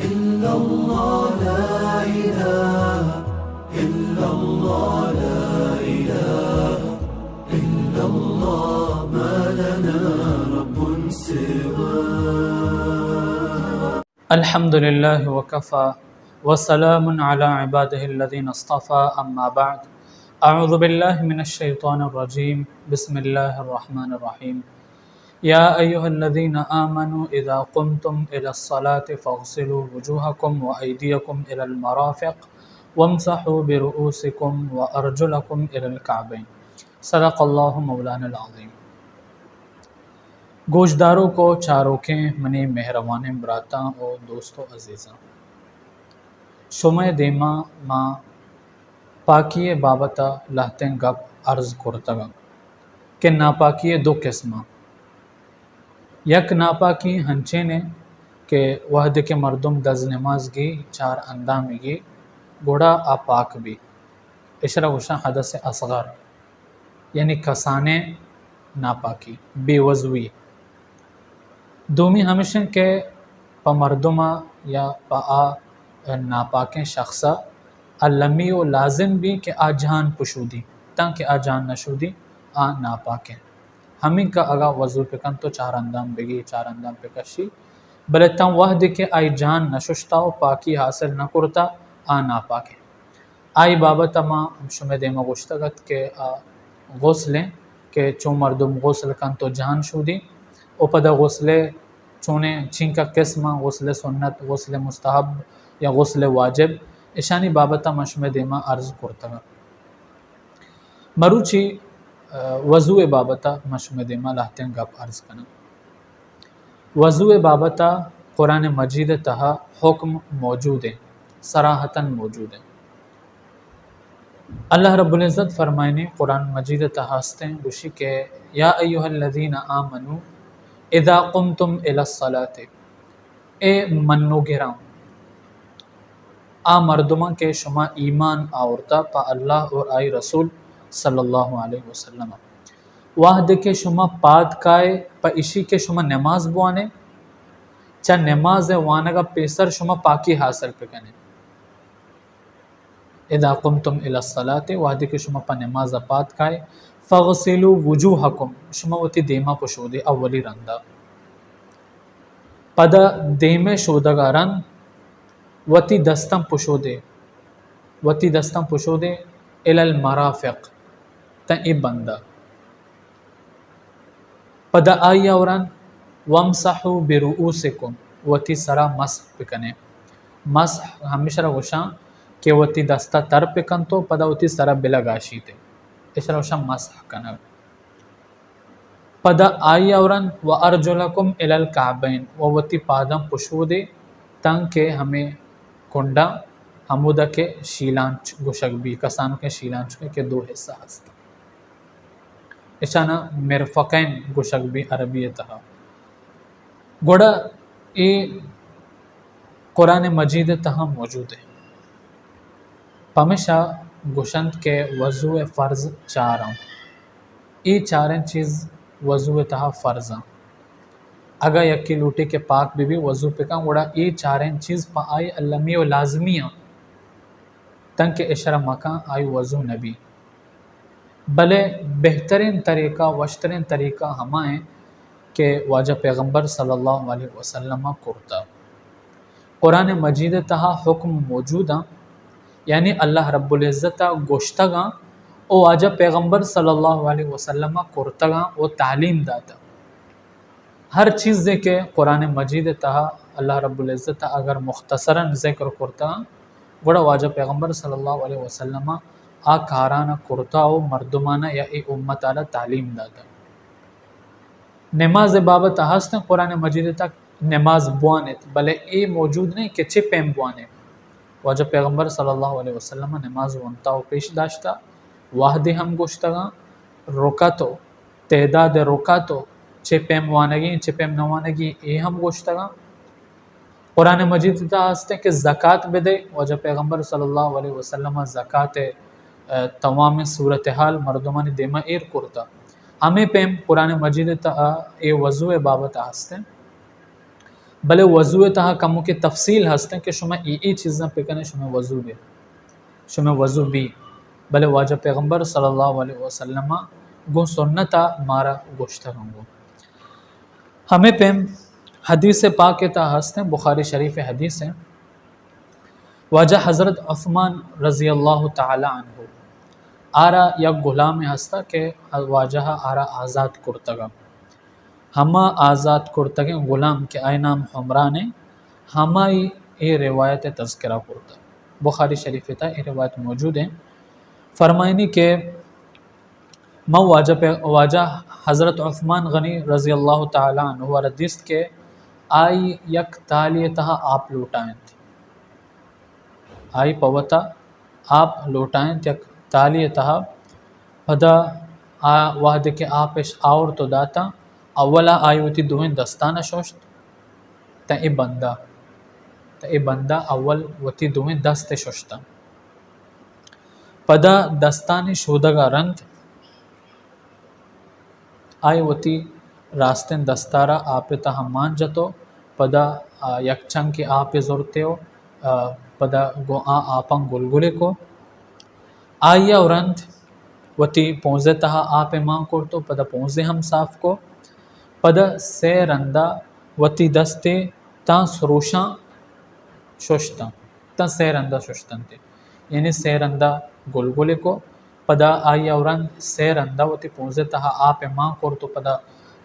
إلا الله، لا إله إلا الله، لا إله إلا الله، ما لنا رب سواه. الحمد لله وكفى، وسلام على عباده الذين اصطفى، أما بعد. أعوذ بالله من الشيطان الرجيم. بسم الله الرحمن الرحيم. يا أيها الذين آمنوا إذا قمتم إلى الصلاة فاغسلوا وجوهكم وأيديكم إلى المرافق وامسحوا برؤوسكم وأرجلكم إلى الكعبين. صدق الله مولانا العظيم. گوشداروک و چاروکیں منی مہروانیں براتاں و دوست و عزیزاں، شمئے دیما ما پاکی ءِ بابت ءَ لہتیں گپ عرض کرتگ انت کہ ناپاکی ءِ دو قسم انت۔ یک ناپاکی ہنچین انت کہ وہدے کہ مردم دز نماز گی، چار اندامی گی، گڑا آ پاک بی۔ اشرا گوشاں حدث اصغر، یعنی کسانیں ناپاکی، بے وضوی۔ دومی ہمیش انت کہ پہ مردم ءَ یا پہ آ ناپاکیں شخص ءَ المی و لازم بی کہ آ جان پشودی، تانکہ آ جان نشودی، آ ناپاک انت۔ ہمینکہ اگاں وضو بکنت و چار اندام بگی، چار اندام بکشی، بلے تاں وہدے کہ آئی جان نششتا و پاکی حاصل نکرتا، آ ناپاک انت۔ آئی بابت ءَ ما شمئے دیما گوشتگ ات کہ آ غسل انت کہ چون مردم غسل کنت و جان شودی و پدا غسل ءِ چونیں چینکا قسم انت، غسل سنت، غسل مستحب یا غسل واجب، اشانی بابت ءَ ما شمئے دیما عرض کرتگ ات۔ مروچی، ءَ، وضو ءِ بابت ءَ ما شمئے دیما لہتیں گپ عرض کناں۔ وضو ءِ بابت ءَ قرآن مجید ءِ تہا حکم موجود انت، صراحتاً موجود انت۔ اللہ رب العزت فرمائنی قرآن مجید ءِ تہا ہستیں، گوشی کہ یا ایھا الذین آمنوا اذا قمتم الی الصلاۃ، اے منوگراں، آ مردماں کہ شما ایمان آورتا پہ اللہ اور آئی رسول صلی اللہ علیہ وسلم، وہدے کہ شما پاد کائے پہ اشی کہ شما نماز بوانے، چہ نماز ءِ وانگ ءَ پیسر شما پاکی حاصل بکنے۔ اذا قمتم الی الصلاۃ، وہدے کہ شما پہ نماز ءَ پاد کائے، فاغسلوا وجوہکم، شما وتی دیما پشودے اولی رندا۔ پدا دیمے شودگ ءَ رند وتی دستاں پشودے، وتی دستاں پشودے، الی المرافق، تاں اے بندا۔ پدا آئی ءَ ورن، وامسحوا برؤوسکم، وتی سرا مسح بکنے۔ مسح ہمیشرا گوشاں کہ وتی دستا تر بکنت و پدا وتی سرا بلگاشیت۔ اشرا گوشاں مسح کنگ۔ پدا آئی ءَ ورن، وارجلکم الی الکعبین، و وتی پاداں پشودے تنکہ ہمے کنڈاں، ہمودا کہ شیلانچ گوشگ بی، کسانکیں شیلانچ کہ دو حصہ ہست۔ اشانا مرفقین گوشگ بی عربی ءِ تہا۔ گڑا اے قرآن مجید ءِ تہا موجود انت۔ پمیشا گوشنت کہ وضو ءِ فرض چار انت۔ اے چاریں چیز وضو ءِ تہا فرض انت۔ اگاں یکے لوٹی کہ پاک بہ بی، وضو بکن، گڑا اے چاریں چیز پہ آئی المی و لازمی انت، تنکہ اشرا مکن آئی وضو نبی۔ بلے بہترین طریقہ، وشترین طریقہ ہما انت کہ واجہ پیغمبر صلی اللہ علیہ وسلم ءَ کرتا۔ قرآن مجید ءِ تہا حکم موجود انت، یعنی اللہ رب العزت ءَ گوشتگ انت و واجہ پیغمبر صلی اللہ علیہ وسلم ءَ کرتگ انت و تعلیم داتگ۔ ہر چیزے کہ قرآن مجید ءِ تہا اللہ رب العزت ءَ اگر مختصراً ذکر کرتگ انت، گڑا واجہ پیغمبر صلی اللہ علیہ وسلم ءَ آ کاراں کرتا و مردماں یا اے امت ءَ را تعلیم داتگ۔ نماز ءِ بابت ءَ ہست انت قرآن مجید ءِ تہا نماز بوان ایت، بلے اے موجود نہ انت کہ چے پیم بوان ایت۔ واجہ پیغمبر صلی اللہ علیہ وسلم ءَ نماز ونتا و پیش داشتا، وہدے ہم گوشتگ انت، رکعت و تعداد رکعت و چے پیم وانگی، چے پیم نہ وانگی، اے ہم گوشتگ انت۔ قرآن مجید ءِ تہا ہست انت کہ زکات بدے، واجہ پیغمبر صلی اللہ علیہ وسلم ءَ زکات ءِ، ءَ، تمام صورتحال مردمانی دیما ایر کرتا۔ ہمے پیم قرآن مجید ءِ تہا اے وضو ءِ بابت ءَ ہست انت۔ بلے وضو ءِ تہا کموکے تفصیل ہستیں کہ شما اے اے چیزاں بکنے، شما وضو بی، شما وضو بی۔ بلے واجہ پیغمبر صلی اللہ علیہ وسلم ءَ گوں سنت ءَ مارا گوشتگ انت۔ گوں ہمے پیم حدیث پاک ءِ تہا ہستیں، بخاری شریف ءِ حدیث ایں، واجہ حضرت عثمان رضی اللہ تعالی عنہ، آرا یک غلامے ہستا کہ واجہ ءَ آرا آزاد کرتگ۔ ہما آزاد کرتگیں غلام کہ آئی نام حمران ایں، ہمائی اے روایت ءِ تذکرہ کرتگ۔ بخاری شریف ءِ تہا اے روایت موجود ایں۔ فرمائنی کہ من واجہ پہ، واجہ حضرت عثمان غنی رضی اللہ تعالی عنہ ءَ را دیست کہ آئی یک تالی ءِ تہا آپ لوٹائینت۔ آئی پہ وتا آپ لوٹائینت یک تالی ءِ تہا۔ پدا آ وہدے کہ آپ اش آورت و داتاں، اولا آئی وتی دوئیں دستاں ششت، تاں اے بندا، تاں اے بندا اول وتی دوئیں دست ششتاں۔ پدا دستانی شودگا رند آئی وتی راستیں دستارا آپ ءِ تہا مان جت و پدا، آ، یک چنکے آپ زرتے و، آ، پدا گوں آ آپاں گلگلے کو۔ آئی ءَ رند وتی پونز ءِ تہا آپ مان کرت و پدا پونز ہم صاف کو۔ پدا سے رندا وتی دستے تاں سروشاں ششتاں، تاں سے رندا ششتنتے۔ یعنی سے رندا گلگلے کو، پدا آئی ءَ رند سے رندا وتی پونز ءِ تہا آپ مان کرت و پدا،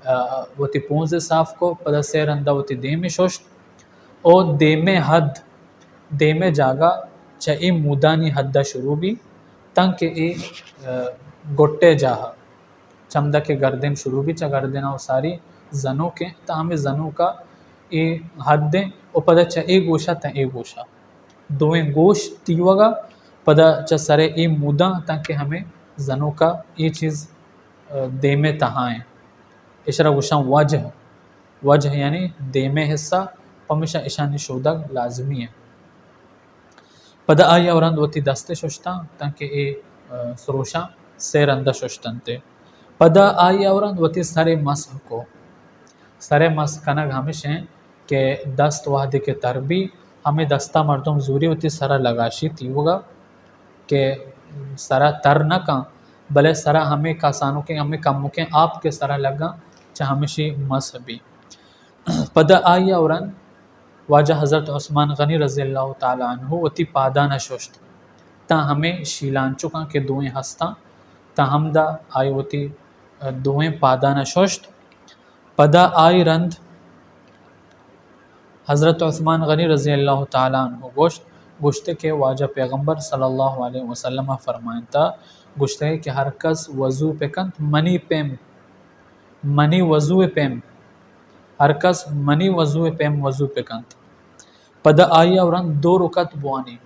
آ، وتی پونز صاف کو، پدا سے رندا وتی دیم ششت۔ او دیم ءِ حد، دیم ءِ جاگہ چہ اے مودانی حد ءَ شروع بی، تنکہ اے، آ، گٹ ءِ جاہ، چمدا کہ گردن شروع بی، چہ گردن ءَ ساری زنوک ایں، تاں ہمے زنوکا اے حد ایں، او پدا چہ اے گوشا تاں اے گوشا۔ دوئیں گوش تیوگا، پدا چہ سر ءِ اے موداں تاں کہ ہمے زنوکا اے چیز، آ، دیم ءِ تہا ایں۔ اشرا گوشاں وجہ، وجہ یعنی دیم ءِ حصہ، پمیشا اشانی شودگ لازمی ایں۔ پدا آئی ءَ رند وتی دست ششتاں، تاں کہ اے، آ، سروشاں سے رندا ششتنتے۔ پدا آئی ءَ رند وتی سر مسح کو۔ سر مسح کنگ ہمش ایں کہ دست وہدے کہ تر بی، ہمے دستا مردم زوری وتی سرا لگاشی تیوگا کہ سرا تر نہ کن، بلے سرا ہمے کسانوکیں، ہمے کموکیں آپ کہ سرا لگاں، چہ ہمشی مسح بی۔ پدا آئی ءَ رند واجہ حضرت عثمان غنی رضی اللہ تعالی عنہ وتی پاداں ششت، تاں ہمے شیلانچکاں کہ دوئیں ہستاں، تاں ہمدا آئی وتی دوئیں پاداں ششت۔ پدا آئی رند حضرت عثمان غنی رضی اللہ تعالی عنہ گوشت، گوشتے کہ واجہ پیغمبر صلی اللہ علیہ وسلم فرمائنتا، گوشتے کہ ہر کس وضو بکنت منی پیم، منی وضو پیم، ہر کس منی وضو پیم وضو بکنت۔ پدا آئی ءَ رند دو رکعت بوانی۔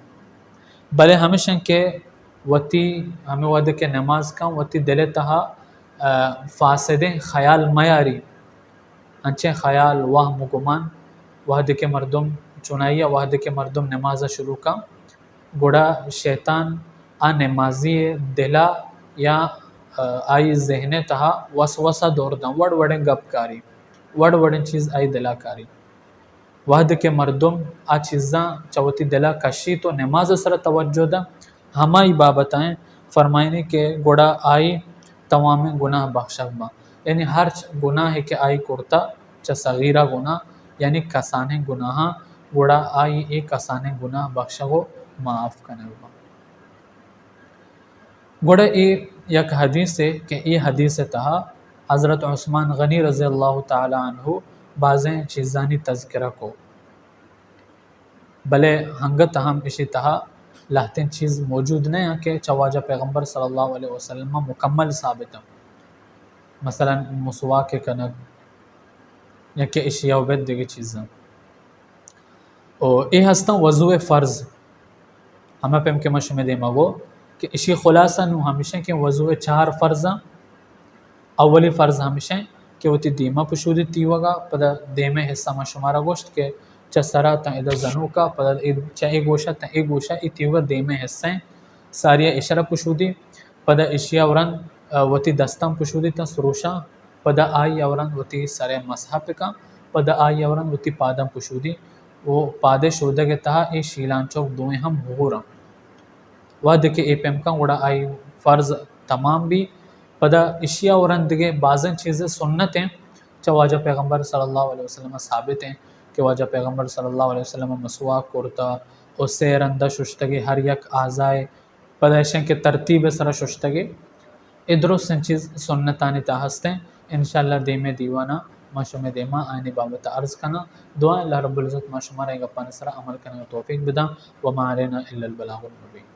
بلے ہمیش ایں کہ وتی ہمے وہدے کہ نماز کن، وتی دل ءِ تہا، آ، فاسدیں خیال میاری۔ انچیں خیال، وہم و گمان، وہدے کہ مردم چنائی ءَ، وہدے کہ مردم نماز ءَ شروع کن، گڑا شیطان آ نمازی ءِ دل ءَ یا، آ، آئی ذہن ءِ تہا وسوسہ دور داں، وڑ وڑیں گپ کاری، وڑ وڑیں چیز آئی دل ءَ کاری۔ وہدے کہ مردم آ چیزاں چہ وتی دل ءَ کشیت و نماز ءِ سرا توجہ داں، ہمائی بابت ءَ فرمائنی کہ گڑا آئی توامیں گناہ بخشگ باں۔ یعنی ہرچ گناہے کہ آئی کرتا، چہ صغیرہ گناہ، یعنی کسانیں گناہاں، گڑا آئی اے کسانیں گناہ بخشگ و معاف کنگ باں۔ گڑا اے یک حدیثے کہ اے حدیث ءِ تہا حضرت عثمان غنی رضی اللہ تعالی عنہ بازیں چیزانی تذکرہ کو، بلے ہنگت ہم اشی تہا لہتیں چیز موجود نہ ایں کہ چہ واجہ پیغمبر صلی اللہ علیہ وسلم مکمل ثابت ایں۔ مثلاً مسواک کنگ یا کہ اشی ءَ ابید دگہ چیزاں۔ و اے ہستاں وضو ءِ فرض۔ ہمے پیم کہ من شمے دیما گو کہ اشی خلاصہ نوں ہمیش ایں کہ وضو ءِ چار فرض ایں۔ اولی فرض ہمیش ایں کہ وتی دیما پشودی تیوگا، پدا دیم ءِ حصہ من شمارا گوشت کہ چہ سرا تاں ادا زنوکا، پدا اے، چہ اے گوشا تاں اے گوشا، اے تیوگا دیم ءِ حصہ ایں۔ ساریا اشرا پشودی۔ پدا اشی ءَ رند، آ، وتی دستاں پشودی تاں سروشاں، پدا آئی ءَ رند وتی سر ءِ مسح بکن، پدا آئی ءَ ورند وتی پاداں پشودی و پادے شودگ ءِ تہا اے شیلانچوک دوئیں ہم بگوراں۔ وہدے کہ اے پیم کن گڑا آئی فرض تمام بی۔ پدا اشی ءَ ورند دگہ بازیں چیز سنت ایں، چہ واجہ پیغمبر صلی اللہ علیہ وسلم ءَ ثابت ایں کہ واجہ پیغمبر صلی اللہ علیہ وسلم ءَ مسواک کرتا و سے رندا ششتگے ہر یک اعضائے، پدا ایشیں کہ ترتیب ءِ سرا ششتگے۔ اے درستیں چیز سنتانی تہا ہستیں۔ انشاءاللہ دیمے دیوانا ما شمے دیما آیانی بابت عرض کناں۔ دعا اللہ رب العزت ما شمارا اے گپانی سرا عمل کنگ ءِ توفیق بداں۔ وما علینا الا البلاغ المبین۔